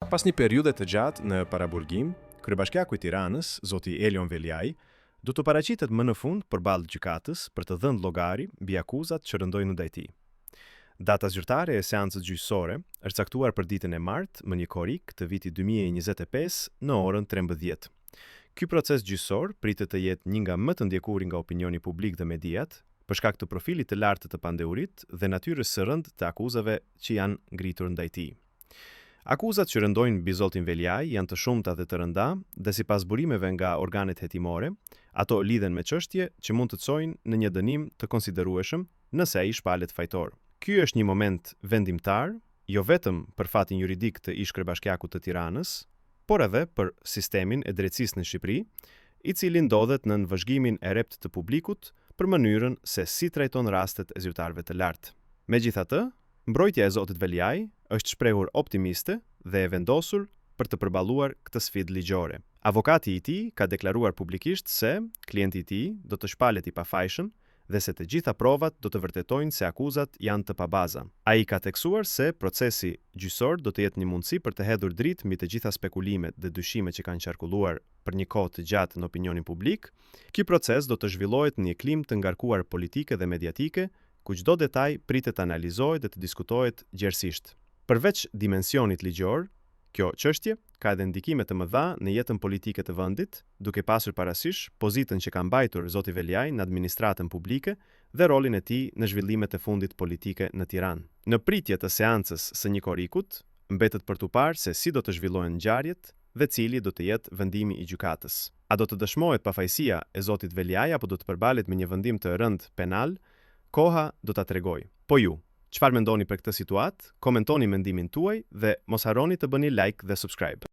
Pas një periudhe të gjatë në paraburgim, kryebashkiaku i Tiranës, zoti Erion Veliaj, do të paraqitet më në fund përballë gjykatës për të dhënë llogari mbi akuzat që rëndojnë ndaj tij. Data zyrtare e seancës gjyqësore është caktuar për ditën e martë, më 1 korrik të vitit 2025 në orën 13. Ky proces gjyqësor pritet të jetë një nga më të ndjekurit nga opinioni publik dhe mediat, për shkak të profilit të lartë të të pandehurit dhe natyrës së rëndë të akuzave që janë ngritur ndaj tij. Akuzat që rëndojnë mbi zotin Veliaj janë të shumta dhe të rënda dhe sipas burimeve nga organet hetimore, ato lidhen me çështje që mund të çojnë në një dënim të konsiderueshëm nëse ai shpallet fajtor. Ky është një moment vendimtar, jo vetëm për fatin juridik të ish-kryebashkiakut të Tiranës, por edhe për sistemin e drejtësisë në Shqipëri, i cili ndodhet nën vëzhgimin e rreptë të publikut për mënyrën se si trajton rastet e zyrtarëve të lartë. Megjithatë, mbrojtja e zotit Veliaj është shprehur optimiste dhe e vendosur për të përballuar këtë sfidë ligjore. Avokati i tij ka deklaruar publikisht se klienti i tij do të shpallet i pafajshëm dhe se të gjitha provat do të vërtetojnë se akuzat janë të pabaza. Ai ka theksuar se procesi gjyqësor do të jetë një mundësi për të hedhur dritë mbi të gjitha spekulimet dhe dyshimet që kanë qarkulluar për një kohë të gjatë në opinionin publik. Ky proces do të zhvillohet në një klimë të ngarkuar politike dhe mediatike, ku çdo detaj pritet të analizohet dhe të diskutohet gjerësisht. Përveç dimensionit ligjor, kjo çështje ka edhe ndikime të mëdha në jetën politike të vendit, duke pasur parasysh pozitën që ka mbajtur zoti Veliaj në administratën publike dhe rolin e tij në zhvillimet e fundit politike në Tiranë. Në pritje të seancës së 1 korrikut, mbetet për t'u parë se si do të zhvillohen ngjarjet dhe cili do të jetë vendimi i gjykatës. A do të dëshmohet pafajësia e zotit Veliaj apo do të përballet me një vendim të rëndë penal, koha do ta tregojë. Po ju, çfarë mendoni për këtë situatë? Komentoni mendimin tuaj dhe mos harroni të bëni like dhe subscribe.